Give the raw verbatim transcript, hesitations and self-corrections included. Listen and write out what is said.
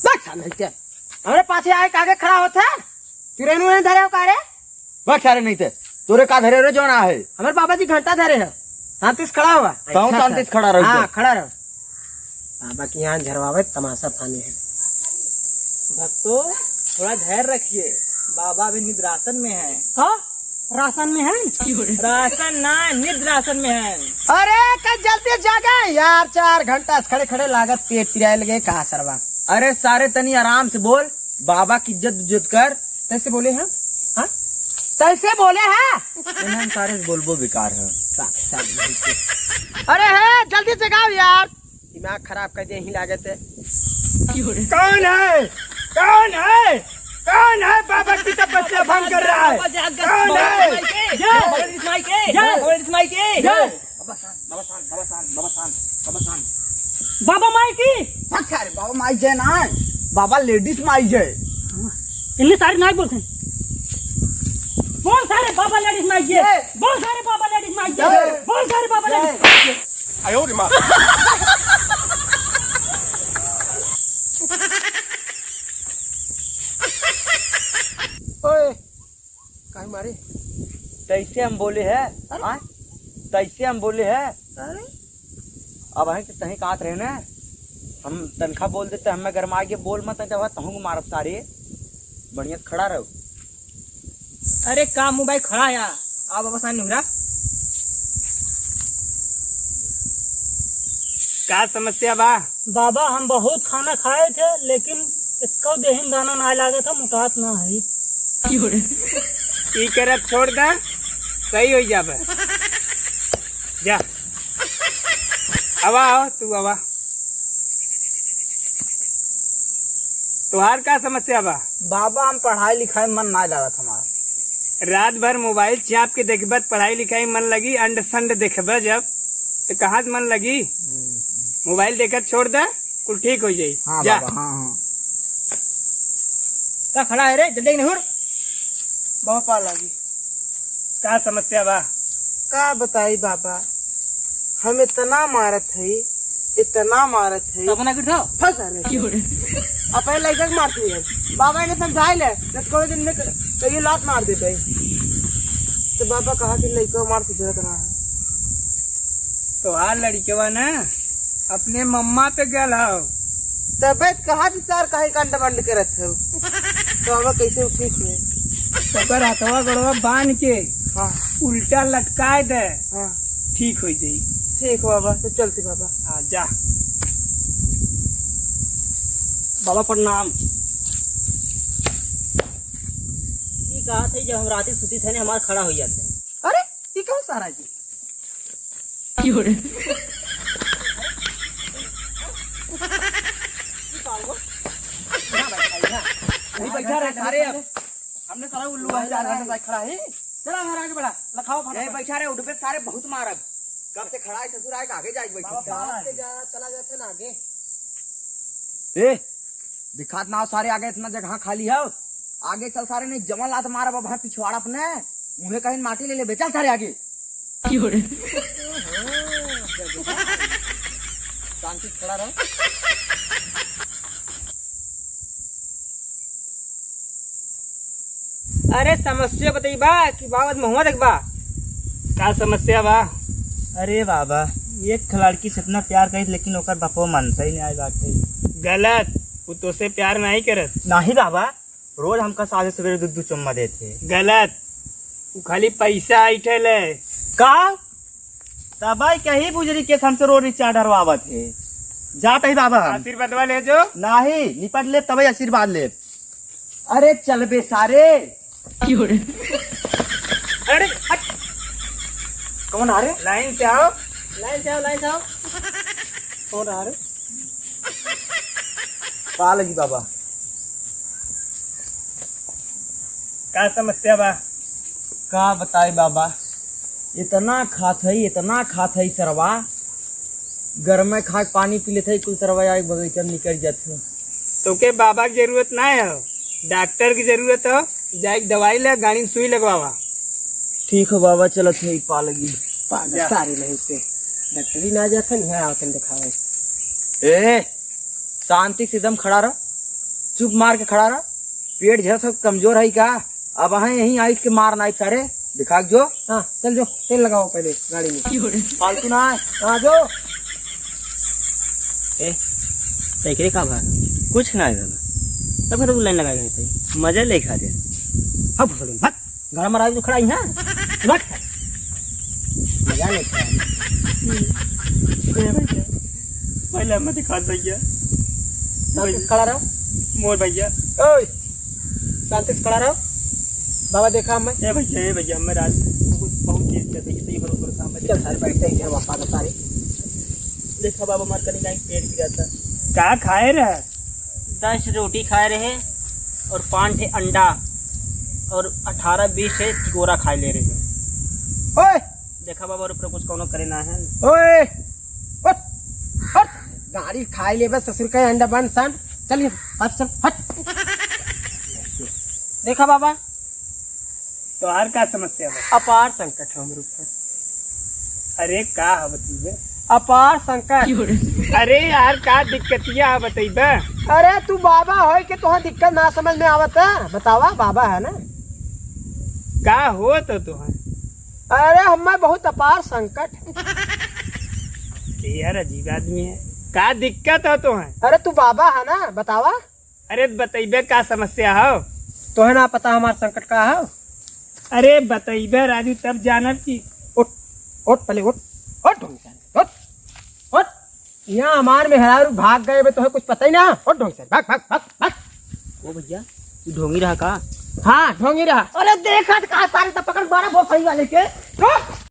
बस, हम नहीं क्या? हमरे पाछे आए, कागे खड़ा होत है? चुरैन उरैन धरे हो का रे? बक सारे नहीं थे। तोरे का धरे रे, जौन आहे? हमरे बाबा जी घंटा धरे है। शांति से खड़ा हुआ। तहूँ अच्छा, शांति से खड़ा रहो हाँ, तो। खड़ा रहो। बाबा के यहाँ झरवावे तमाशा पानी है। भक्तों, थोड़ा धैर्य रखिए, बाबा अभी निद्रासन में है। हाँ? रासन में है? रासन ना, निद्रासन में है। अरे, का जल्दी जागा यार, चार घंटा से खड़े खड़े लागत पेट पिराए लगे, का सरवा? अरे सारे, तनी आराम से बोल, बाबा की इज्जत उज्जत कर। तैसे बोले हैं? हाँ? तैसे बोले हैं? इन्हन सारे से बोलबो बेकार है। सारे, सारे। अरे है, जल्दी जगाओ यार, दिमाग खराब कर दे ही लागत है। कौन है? कौन है? कौन है बाबा की तपस्या भंग कर रहा है? कौन है? जय। जय। जय। बाबा शांत, बाबा शांत, बाबा शांत, बाबा शांत, बाबा शांत। बाबा माई की। अच्छा रे, बाबा माई जय ना है, बाबा लेडीज माई जय। इन्हें सारी नाई बोलते हैं। बोल सारे बाबा लेडीज माई जय। जय। बोल सारे बाबा लेडीज माई जय। जय। बोल सारे बाबा लेडीज माई जय। आयो रे माँ। ओए, काहे मारे? तैसे हम बोले है, अरे? हाँ? तैसे हम बोले है। अरे? अब है कि तहीं कात रहे ना, हम तनखा बोल देते, हमें गरमा के बोल मत, जब तहूँ को मारब सारे। बढ़िया से खड़ा रहो। अरे का मुँह भाई खड़ा है, आ बाबा सामने निहुरा। का समस्या बा? बाबा, हम बहुत खाना खाए थे, लेकिन एको देहिन दाना ना लागत है, मोटात ना है। ई करत छोड़ दा, सही हो जाबे। जा। आवा, आवा, तू आवा। तोहार का समस्या बा? बाबा, हम पढ़ाई लिखाई मन ना लागत हमार। रात भर मोबाइल चाप के देखबे त पढ़ाई लिखाई मन लगी, अंड संड देखबे जब, त कहाँ से मन लगी? हम्म। मोबाइल देखत छोड़ दे, कुल ठीक हो जाई। हाँ जा। बाबा, हाँ, हाँ। का खड़ा है रे, जल्दी नहीं हुर। बाबा पा लागी। का समस्या बा? का बताई बाबा, हम इतना मारत हई, इतना मारत हई। तब ना गिर जाओ। फंस रहे। क्यों रे? अपने लड़का के मारती है। बाबा इन्हें समझाए ले, जब थोड़े दिन में क-, कहिए लात मार देते हैं। तो बाबा कहा कि लड़का मार सुधरत रहा है। तोहार लड़कवा ना अपने मम्मा पे गल हौ। तबे त कहा कि सार काहे कंड बंड करत हो। तो अब कैसे ठीक है? ओकर हथवा गोड़वा बांध के हाँ। उल्टा लटकाए दे। हाँ। ठीक हो जाई। ठीक हो बाबा, तो चलती बाबा। हाँ, जा। बाबा प्रणाम। ई कहा थे जब हम राती सुती थे ने हमार खड़ा हो जाते हैं। अरे, ई कौन सारा जी? क्यों रे? नहीं बैठा है, नहीं बैठा रहे सारे। अब हमने सारा उल्लू है, चार घंटे से खड़ा है। चला घर आगे बढ़ा, लखाओ फटाफट। नहीं बैठा रहे, उठ पे सारे बहुत मारब। कब से खड़ा है ससुर, आए आगे जाए बैठा। बाबा, बाप के जा, चला जाते ना आगे। ए, दिखात ना हो सारे, आगे इतना जगह खाली है, आगे चल सारे, नहीं जमा लात मारब अब है पिछवाड़ा अपने, मुँहे कहीं माटी ले ले, चल सारे आगे। क्यों रे? शांति से खड़ा रहो। अरे समस्या बताई बा कि बाबा महुआ देख बा? का समस्या बा? अरे बाबा, एक लड़की से इतना प्यार करी लेकिन ओकर बापो मानता ही नहीं आए बात है। गलत, वो तोसे प्यार नहीं करत। नहीं बाबा, रोज हमका साझे सवेरे दू दू चुम्मा देते। गलत, वो खाली पैसा ऐठे ले। का? तबाई कहीं बुजरी के हमसे रोज रिचार्ज डरवावत है। जात ही बाबा हम। आशीर्वादवा ले जो। नहीं, निपट ले तबे आशीर्वाद ले। अरे चल बे सारे। क्यों रे? अरे हट। कौन आ रे? लाइन से आओ। लाइन से आओ, लाइन से आओ। कौन आ रे? का लगी बाबा? का समस्या बा? का बताई बाबा, इतना खात है, इतना खात है सरवा, घर में खा के पानी पी लेत है, कुल सरवा आके बगीचा में निकल जात है। तोके बाबा की जरूरत ना है, डॉक्टर की जरूरत है। जाइके दवाई ले, गाड़ी में सुई लगवावा। ठीक हो बाबा, चलत है, पा लगी। पागल जा। सारे नहीं से डॉक्टरी ना जात है, यहाँ आवतन दिखावे। ए, शांति से एकदम खड़ा रह, चुप मार के खड़ा रह। पेट झरत हो, कमजोर है का? अब अहै यहीं आइस के मार नाइस सारे, दिखा के जो। हाँ, चल जो, तेल लगाओ पहले गाड़ी में। फालतू ना है। हाँ, जो। ए, तैकरे का भा? कुछ ना है बाबा। तब तो लाइन लगाए गए थे। मजा ले खा दे। हाँ, भोसड़ी, भाग। घर में राजू खड़ा ही है। भाग। मजा ले खा। ए भैया, पहले मत दिखा भैया। शांति से खड़ा रहो। मोर भैया। ओए, शांति से खड़ा रहो। बाबा देखा हमें। ए भैया, ए भैया, मैं राज बहुत, बहुत चीज कर दी, सही भरोसा, भरोसा, मैं चल सारे बैठते हैं, हम आपा सारे। देखा बाबा, मार कनी लाइन पेट गिरा था। का खाए रहे? दस रोटी खाए रहे और पाँच ठे अंडा और अठारह बीस ठे टिकोरा खाए ले रहे। ओए! देखा बाबा, ऊपर कुछ कौनो करे ना है। ओए! उठ! उठ! गाड़ी खाए ले बस ससुर का अंडा बन सन। चल ये, पास चल, हट। देखा बाबा, तोहार का समस्या बा? अपार संकट है हमरे ऊपर। अरे का है बतइबे? अपार संकट। अरे यार, का दिक्कतिया है बतइबे? अरे तू बाबा होय के तोहार दिक्कत ना समझ में आवत है? बतावा, बाबा है ना। का हो तो तोहार? अरे हमें बहुत अपार संकट है। ये यार अजीब आदमी है। का दिक्कत है तोहार? अरे तू बाबा है ना, बतावा। अरे बतइबे का समस्या हो? तोहे ना पता हमार संकट का हो? अरे बतइबे राजू तब जानब की। उठ, उठ पहले उठ, उठ ढोंगी सारे, उठ, उठ। यहाँ हमार मेहरारू भाग गए बे, तोहे कुछ पता ही ना। उठ ढोंगी सारे, भाग, भाग, भाग, भाग। ओ भैया, तू ढोंगी रहा का? हाँ, ढोंगी रहा। अरे देखा तो का सारे तो पकड़ मारा बहुत सही वाले के। चुप,